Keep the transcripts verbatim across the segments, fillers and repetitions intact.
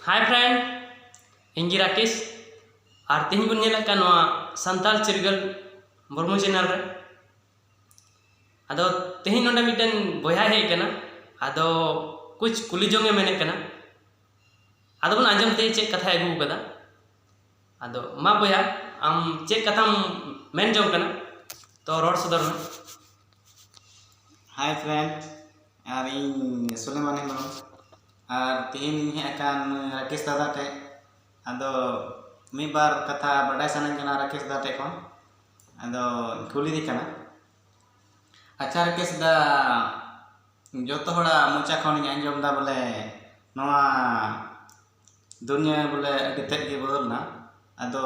Hi friend, ᱤᱧ ᱜᱮ ᱨᱟᱠᱮᱥ᱾ ᱟᱨ ᱛᱮᱦᱮᱧ ᱵᱚᱱ ᱧᱮᱞᱮᱫ ᱠᱟᱱ ᱱᱚᱣᱟ ᱥᱟᱱᱛᱟᱲ ᱪᱤᱨᱜᱟᱹᱞ ᱢᱩᱨᱢᱩ ᱪᱮᱱᱮᱞ ᱨᱮ᱾ ᱟᱫᱚ ᱛᱮᱦᱮᱧ ᱱᱚᱰᱮ ᱢᱤᱫᱴᱮᱱ ᱵᱚᱭᱦᱟ ᱦᱮᱡ ᱠᱟᱱᱟ᱾ ᱟᱫᱚ ᱠᱩᱪ ᱠᱩᱞᱤ ᱡᱚᱝ ᱮ ᱢᱮᱱᱮᱫ ᱠᱟᱱᱟ᱾ ᱟᱫᱚ ᱵᱚᱱ ᱟᱸᱡᱚᱢ ᱛᱮ ᱪᱮᱫ ᱠᱟᱛᱷᱟᱭ ᱟᱹᱜᱩ ᱟᱠᱟᱫᱟ᱾ ᱟᱫᱚ ᱢᱟ ᱵᱚᱭᱦᱟ, ᱟᱢ ᱪᱮᱫ ᱠᱟᱛᱷᱟᱢ ᱢᱮᱱ ᱡᱚᱝ ᱠᱟᱱᱟ? ᱛᱚ ᱨᱚᱲ ᱥᱚᱫᱚᱨ ᱢᱮ᱾ Hi friend, ᱟᱨ ᱤᱧ ᱥᱩᱞᱮᱢᱟᱱ ᱦᱮᱢᱵᱨᱚᱢ᱾ ᱟᱨ ᱛᱮᱦᱮᱧ ᱤᱧ ᱦᱮᱡ ᱟᱠᱟᱱ ᱨᱟᱠᱮᱥ ᱫᱟᱫᱟ ᱴᱷᱮᱡ᱾ ᱟᱫᱚ ᱢᱤᱫ ᱵᱟᱨ ᱠᱟᱛᱷᱟ ᱵᱟᱰᱟᱭ ᱥᱟᱱᱟᱧ ᱠᱟᱱᱟ ᱨᱟᱠᱮᱥ ᱫᱟ ᱴᱷᱮᱡ ᱠᱷᱚᱱ᱾ ᱟᱫᱚ ᱠᱩᱞᱤ ᱫᱮ ᱠᱟᱱᱟ᱾ ᱟᱪᱪᱷᱟ ᱨᱟᱠᱮᱥ ᱫᱟ, ᱡᱚᱛᱚ ᱦᱚᱲᱟᱜ ᱢᱚᱪᱟ ᱠᱷᱚᱱᱤᱧ ᱟᱸᱡᱚᱢ ᱮᱫᱟ ᱵᱚᱞᱮ ᱱᱚᱣᱟ ᱫᱩᱱᱤᱭᱟᱹ ᱵᱚᱞᱮ ᱟᱹᱰᱤ ᱛᱮᱫ ᱜᱮ ᱵᱚᱫᱚᱞ ᱮᱱᱟ᱾ ᱟᱫᱚ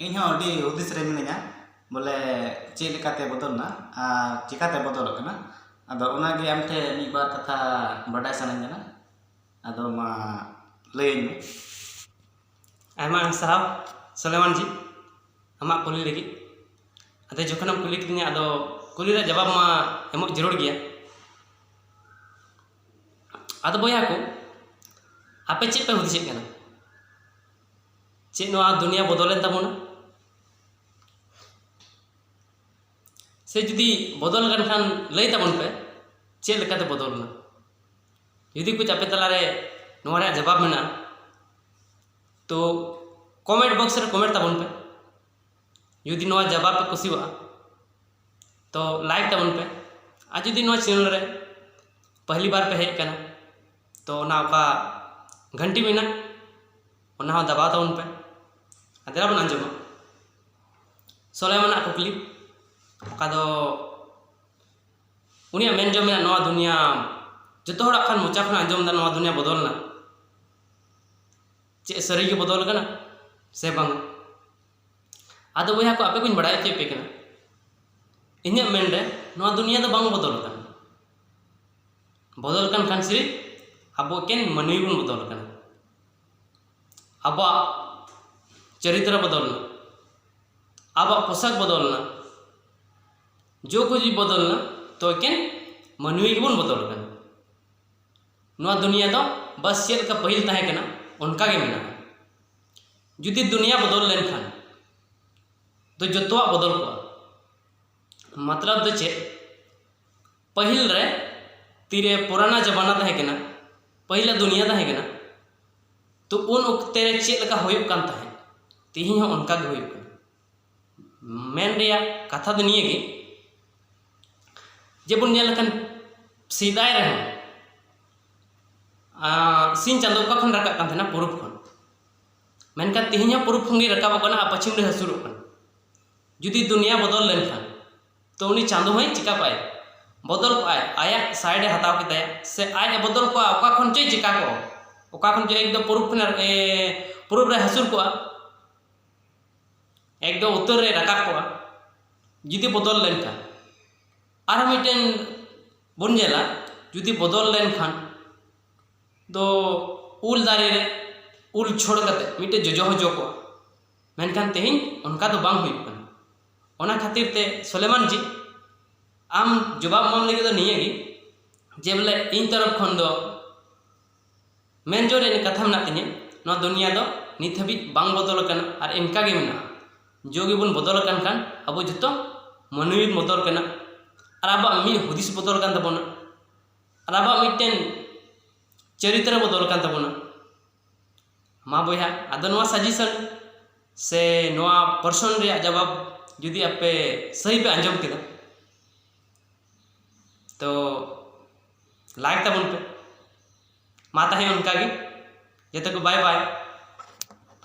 ᱤᱧ ᱦᱚᱸ ᱟᱹᱰᱤ ᱦᱩᱫᱤᱥ ᱨᱮ ᱢᱤᱱᱟᱹᱧᱟ ᱵᱚᱞᱮ ᱪᱮᱫ ᱞᱮᱠᱟᱛᱮ ᱵᱚᱫᱚᱞ ᱮᱱᱟ ᱟᱨ ᱪᱮᱠᱟᱛᱮ ᱵᱚᱫᱚᱞᱚᱜ ᱠᱟᱱᱟ᱾ ᱟᱫᱚ ᱚᱱᱟᱜᱮ ᱟᱢ ᱴᱷᱮᱱ ᱢᱤᱫ ᱵᱟᱨ ᱠᱟᱛᱷᱟ ᱵᱟᱰᱟᱭ ᱥᱟᱱᱟᱧ ᱠᱟᱱᱟ᱾ ᱟᱫᱚ ᱢᱟ ᱞᱟᱹᱭᱟᱹᱧ ᱢᱮ᱾ ᱟᱭᱢᱟ ᱥᱟᱨᱦᱟᱣ ᱥᱩᱞᱮᱢᱟᱱ ᱡᱤ, ᱟᱢᱟᱜ ᱠᱩᱞᱤ ᱞᱟᱹᱜᱤᱫ᱾ ᱟᱫᱚ ᱡᱚᱠᱷᱚᱱᱮᱢ ᱠᱩᱞᱤ ᱠᱤᱫᱤᱧᱟ, ᱟᱫᱚ ᱠᱩᱞᱤ ᱨᱮᱭᱟᱜ ᱡᱟᱵᱟᱵ ᱢᱟ ᱮᱢᱚᱜ ᱡᱟᱹᱨᱩᱲ ᱜᱮᱭᱟ᱾ ᱟᱫᱚ ᱵᱚᱭᱦᱟ ᱠᱚ, ᱟᱯᱮ ᱪᱮᱫ ᱯᱮ ᱦᱩᱫᱤᱥᱮᱫ ᱠᱟᱱᱟ? ᱪᱮᱫ ᱱᱚᱣᱟ ᱫᱩᱱᱤᱭᱟᱹ ᱵᱚᱫᱚᱞᱮᱱ ᱛᱟᱵᱚᱱᱟ? ᱥᱮ ᱡᱩᱫᱤ ᱵᱚᱫᱚᱞ ᱟᱠᱟᱱ ᱠᱷᱟᱱ ᱞᱟᱹᱭ ᱛᱟᱵᱚᱱ ᱯᱮ, ᱪᱮᱫ ᱞᱮᱠᱟᱛᱮ ᱵᱚᱫᱚᱞ ᱮᱱᱟ? ᱡᱩᱫᱤ ᱠᱩᱪ ᱟᱯᱮ ᱛᱟᱞᱟᱨᱮ ᱱᱚᱣᱟ ᱨᱮᱭᱟᱜ ᱡᱟᱵᱟᱵ ᱢᱮᱱᱟᱜᱼᱟ, ᱛᱚ comment box ᱨᱮ comment ᱛᱟᱵᱚᱱ ᱯᱮ᱾ ᱡᱩᱫᱤ ᱱᱚᱣᱟ ᱡᱟᱵᱟᱵ ᱯᱮ ᱠᱩᱥᱤᱣᱟᱜᱼᱟ, ᱛᱚ like ᱛᱟᱵᱚᱱ ᱯᱮ᱾ ᱟᱨ ᱡᱩᱫᱤ ᱱᱚᱣᱟ ᱪᱮᱱᱮᱞ ᱨᱮ ᱯᱟᱦᱞᱤ ᱵᱟᱨ ᱯᱮ ᱦᱮᱡ ᱟᱠᱟᱱᱟ, ᱛᱚ ᱚᱱᱟ ᱚᱠᱟ ᱜᱷᱟᱱᱴᱤ ᱢᱮᱱᱟᱜ, ᱚᱱᱟ ᱦᱚᱸ ᱫᱟᱵᱟᱣ ᱛᱟᱵᱚᱱ ᱯᱮ᱾ ᱟᱨ ᱫᱮᱞᱟ ᱵᱚᱱ ᱟᱸᱡᱚᱢᱟ ᱥᱩᱞᱮᱢᱟᱱᱟᱜ ᱠᱩᱠᱞᱤ, ᱚᱠᱟ ᱫᱚ ᱩᱱᱤᱭᱟᱜ ᱢᱮᱱ ᱡᱚᱝ ᱢᱮᱱᱟᱜ, ᱱᱚᱣᱟ ᱫᱩᱱᱤᱭᱟᱹ ᱡᱚᱛᱚ ᱦᱚᱲᱟᱜ ᱠᱷᱟᱱ ᱢᱚᱪᱟ ᱠᱷᱚᱱ ᱟᱸᱡᱚᱢ ᱮᱫᱟ, ᱱᱚᱣᱟ ᱫᱩᱱᱤᱭᱟᱹ ᱵᱚᱫᱚᱞ ᱮᱱᱟ ᱪᱮᱫ ᱥᱟᱹᱨᱤ ᱜᱮ ᱵᱚᱫᱚᱞ ᱟᱠᱟᱱᱟ ᱥᱮ ᱵᱟᱝ? ᱟᱫᱚ ᱵᱚᱭᱦᱟ ᱠᱚ, ᱟᱯᱮ ᱠᱚᱧ ᱵᱟᱲᱟᱭ ᱦᱚᱪᱚᱭᱮᱫ ᱯᱮ ᱠᱟᱱᱟ, ᱤᱧᱟᱹᱜ ᱢᱮᱱ ᱨᱮ ᱱᱚᱣᱟ ᱫᱩᱱᱤᱭᱟᱹ ᱫᱚ ᱵᱟᱝ ᱵᱚᱫᱚᱞ ᱟᱠᱟᱱᱟ᱾ ᱵᱚᱫᱚᱞ ᱟᱠᱟᱱ ᱠᱷᱟᱱ ᱥᱤᱨᱤᱯ ᱟᱵᱚ ᱮᱠᱮᱱ ᱢᱟᱹᱱᱢᱤ ᱵᱚᱱ ᱵᱚᱫᱚᱞ ᱟᱠᱟᱱᱟ᱾ ᱟᱵᱚᱣᱟᱜ ᱪᱚᱨᱤᱛᱨᱚ ᱵᱚᱫᱚᱞ ᱮᱱᱟ, ᱟᱵᱚᱣᱟᱜ ᱯᱳᱥᱟᱠ ᱵᱚᱫᱚᱞ ᱮᱱᱟ, ᱡᱚ ᱠᱚ ᱡᱩᱫᱤ ᱵᱚᱫᱚᱞ ᱮᱱᱟ, ᱛᱚ ᱮᱠᱮᱱ ᱢᱟᱹᱱᱢᱤ ᱜᱮᱵᱚᱱ ᱵᱚᱫᱚᱞ ᱟᱠᱟᱱᱟ᱾ ᱱᱚᱣᱟ ᱫᱩᱱᱤᱭᱟᱹ ᱫᱚ ᱵᱟᱥ ᱪᱮᱫ ᱞᱮᱠᱟ ᱯᱟᱹᱦᱤᱞ ᱛᱟᱦᱮᱸ ᱠᱟᱱᱟ, ᱚᱱᱠᱟ ᱜᱮ ᱢᱮᱱᱟᱜᱼᱟ᱾ ᱡᱩᱫᱤ ᱫᱩᱱᱤᱭᱟᱹ ᱵᱚᱫᱚᱞ ᱞᱮᱱᱠᱷᱟᱱ ᱫᱚ ᱡᱚᱛᱚᱣᱟᱜ ᱵᱚᱫᱚᱞ ᱠᱚᱜᱼᱟ᱾ ᱢᱚᱛᱞᱚᱵ ᱫᱚ ᱪᱮᱫ? ᱯᱟᱹᱦᱤᱞ ᱨᱮ ᱛᱤᱨᱮ ᱯᱩᱨᱟᱱᱟ ᱡᱟᱢᱟᱱᱟ ᱛᱟᱦᱮᱸ ᱠᱟᱱᱟ, ᱯᱟᱹᱦᱤᱞᱟᱜ ᱫᱩᱱᱤᱭᱟᱹ ᱛᱟᱦᱮᱸ ᱠᱟᱱᱟ, ᱛᱚ ᱩᱱ ᱚᱠᱛᱮ ᱨᱮ ᱪᱮᱫ ᱞᱮᱠᱟ ᱦᱩᱭᱩᱜ ᱠᱟᱱ ᱛᱟᱦᱮᱸᱫ, ᱛᱮᱦᱮᱧ ᱦᱚᱸ ᱚᱱᱠᱟ ᱜᱮ ᱦᱩᱭᱩᱜ ᱠᱟᱱᱟ᱾ ᱢᱮᱱ ᱨᱮᱭᱟᱜ ᱠᱟᱛᱷᱟ ᱫᱚ ᱱᱤᱭᱟᱹ ᱜᱮ, ᱡᱮ ᱵᱚᱱ ᱧᱮᱞ ᱞᱮᱠᱷᱟᱱ ᱥᱮᱫᱟᱭ ᱨᱮᱦᱚᱸ, ᱟᱸ, ᱥᱤᱧ ᱪᱟᱸᱫᱚ ᱚᱠᱟ ᱠᱷᱚᱱ ᱨᱟᱠᱟᱵ ᱠᱟᱱ ᱛᱟᱦᱮᱱᱟ? ᱯᱩᱨᱩᱵ ᱠᱷᱚᱱ᱾ ᱢᱮᱱᱠᱷᱟᱱ ᱛᱮᱦᱮᱧ ᱦᱚᱸ ᱯᱩᱨᱩᱵ ᱠᱷᱚᱱ ᱜᱮ ᱨᱟᱠᱟᱵᱚᱜ ᱠᱟᱱᱟ ᱟᱨ ᱯᱚᱪᱷᱤᱢ ᱨᱮ ᱦᱟᱹᱥᱩᱨᱚᱜ ᱠᱟᱱᱟ᱾ ᱡᱩᱫᱤ ᱫᱩᱱᱤᱭᱟᱹ ᱵᱚᱫᱚᱞ ᱞᱮᱱᱠᱷᱟᱱ, ᱛᱚ ᱩᱱᱤ ᱪᱟᱸᱫᱚ ᱦᱚᱸᱭ ᱪᱤᱠᱟ ᱠᱚᱜᱼᱟᱭ? ᱵᱚᱫᱚᱞ ᱠᱚᱜᱼᱟᱭ, ᱟᱭᱟᱜ side ᱮ ᱦᱟᱛᱟᱣ ᱠᱮᱫᱟᱭᱟ, ᱥᱮ ᱟᱡ ᱮ ᱵᱚᱫᱚᱞ ᱠᱚᱜᱼᱟ, ᱚᱠᱟ ᱠᱷᱚᱱ ᱪᱚᱭ ᱪᱤᱠᱟ ᱠᱚᱜᱼᱟ, ᱚᱠᱟ ᱠᱷᱚᱱ ᱪᱚ ᱮᱠᱫᱚᱢ ᱯᱩᱨᱩᱵ ᱠᱷᱚᱱ, ᱮ, ᱯᱩᱨᱩᱵ ᱨᱮ ᱦᱟᱹᱥᱩᱨ ᱠᱚᱜᱼᱟ, ᱮᱠᱫᱚᱢ ᱩᱛᱛᱚᱨ ᱨᱮ ᱨᱟᱠᱟᱵ ᱠᱚᱜᱼᱟ᱾ ᱡᱩᱫᱤ ᱵᱚᱫᱚᱞ ᱞᱮᱱᱠᱷᱟᱱ, ᱟᱨᱦᱚᱸ ᱢᱤᱫᱴᱮᱱ ᱵᱚᱱ ᱧᱮᱞᱟ, ᱡᱩᱫᱤ ᱵᱚᱫᱚᱞ ᱞᱮᱱᱠᱷᱟᱱ ᱫᱚ ᱩᱞ ᱫᱟᱨᱮ ᱨᱮ ᱩᱞ ᱪᱷᱚᱲ ᱠᱟᱛᱮ ᱢᱤᱫᱴᱮᱱ ᱡᱚᱡᱚ ᱦᱚᱸ ᱡᱚ ᱠᱚᱜᱼᱟ, ᱢᱮᱱᱠᱷᱟᱱ ᱛᱮᱦᱮᱧ ᱚᱱᱠᱟ ᱫᱚ ᱵᱟᱝ ᱦᱩᱭᱩᱜ ᱠᱟᱱᱟ᱾ ᱚᱱᱟ ᱠᱷᱟᱹᱛᱤᱨ ᱛᱮ ᱥᱩᱞᱮᱢᱟᱱ ᱡᱤ, ᱟᱢ ᱡᱚᱵᱟᱵ ᱮᱢᱟᱢ ᱞᱟᱹᱜᱤᱫ ᱫᱚ ᱱᱤᱭᱟᱹ ᱜᱮ, ᱡᱮ ᱵᱚᱞᱮ ᱤᱧ ᱛᱚᱨᱚᱯ ᱠᱷᱚᱱ ᱫᱚ ᱢᱮᱱ ᱡᱚᱝ ᱨᱮ ᱠᱟᱛᱷᱟ ᱢᱮᱱᱟᱜ ᱛᱤᱧᱟᱹ, ᱱᱚᱣᱟ ᱫᱩᱱᱤᱭᱟᱹ ᱫᱚ ᱱᱤᱛ ᱦᱟᱹᱵᱤᱡ ᱵᱟᱝ ᱵᱚᱫᱚᱞ ᱟᱠᱟᱱᱟ ᱟᱨ ᱤᱱᱠᱟ ᱜᱮ ᱢᱮᱱᱟᱜᱼᱟ᱾ ᱡᱚ ᱜᱮᱵᱚᱱ ᱵᱚᱫᱚᱞ ᱟᱠᱟᱱ ᱠᱷᱟᱱ ᱟᱵᱚ ᱡᱚᱛᱚ ᱢᱟᱹᱱᱢᱤ ᱵᱚᱱ ᱵᱚᱫᱚᱞ ᱠᱟᱱᱟ, ᱟᱨ ᱟᱵᱚᱣᱟᱜ ᱢᱤᱫ ᱦᱩᱫᱤᱥ ᱵᱚᱫᱚᱞ ᱠᱟᱱ ᱛᱟᱵᱚᱱᱟ, ᱟᱨ ᱟᱵᱚᱣᱟᱜ ᱢᱤᱫᱴᱮᱱ ᱪᱚᱨᱤᱛᱨᱚ ᱵᱚᱫᱚᱞ ᱠᱟᱱ ᱛᱟᱵᱚᱱᱟ᱾ ᱢᱟ ᱵᱚᱭᱦᱟ, ᱟᱫᱚ ᱱᱚᱣᱟ suggestion ᱥᱮ ᱱᱚᱣᱟ ᱯᱨᱚᱥᱱᱚ ᱨᱮᱭᱟᱜ ᱡᱚᱵᱟᱵ ᱡᱩᱫᱤ ᱟᱯᱮ ᱥᱟᱹᱦᱤ ᱯᱮ ᱟᱸᱡᱚᱢ ᱠᱮᱫᱟ, ᱛᱚ like ᱛᱟᱵᱚᱱ ᱯᱮ᱾ ᱢᱟ ᱛᱟᱦᱮᱸ ᱚᱱᱠᱟ ᱜᱮ, ᱡᱚᱛᱚ ᱠᱚ bye bye᱾